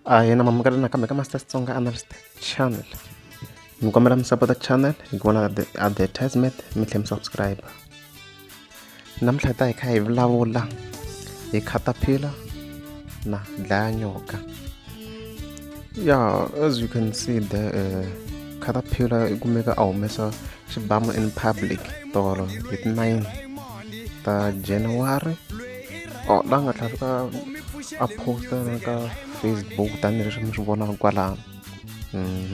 Ahee na mamukela nakambe ka Master Xitsonga Analyst Channel. Mi kombela mi support channel hi ku vona advertisement mi tlhela mi subscribe. Namuntlha hi ta hi kha hi vulavula hi Caterpillar na dlaya nyoka. Yeah, as you can see there, Caterpillar i kumeka a humesa xibamu in public tolo hi ti 9 ta January. Oh, la nga tlhela fika a posta na ka Facebook tanihileswi mi swi vonaka kwalano.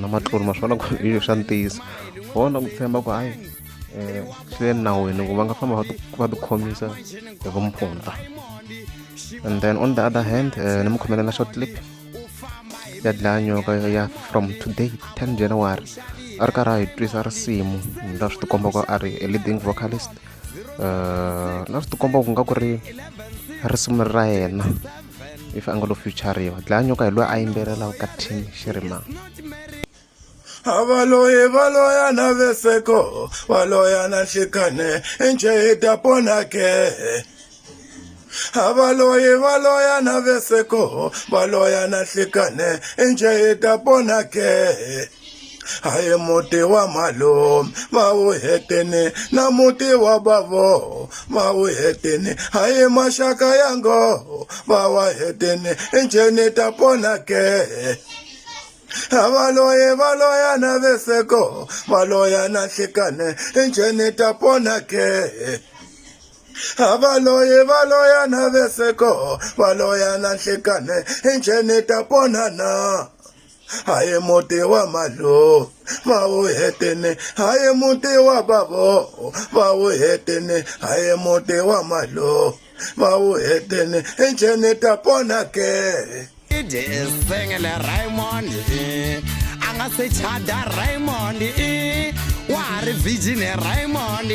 Na matlulu ma swi vona ku i swa ntiyiso. Vona ku tshemba ku hayi swi le nawini ku va nga famba va ti khomisa hi vumphunta. And then on the other hand, ni mi khomele na short clip ya dlaya nyoka ya from today 10 January, a ri karhi a hi twisa risimu la swi tikomba ku a ri a leading vocalist, na swi tikomba ku nga ku ri risimu ra yena if a nga lo featuriwa. Dlaya nyoka hi loyi a yimbelelaka ka team Shirimani. Avaloyi valoya na veseko, valoya na nhlikane, nje hi ta pona ke? Avaloyi valoya na veseko, valoya na nhlikane, nje hi ta pona ke? Hayi, muti wa malume va wu hetini, na muti wa bavo va wu hetini, hayi, maxaka ya ngo va wa hetini, nje ni ta pona ke? Avaloyi valoya na veseko, valoya na nhlikane, nje ni ta pona ke? Avaloyi valoya na veseko, valoya na nhlikane, nje ni ta pona na? Hayi, muti wa malume va wu hetini, hayi, muti wa bavo va wu hetini, hayi, muti wa malume va wu hetini, nje ni ta pona ke? Sengele Raymond a nga se chada, Raymond wa ha ri virgin, Raymond.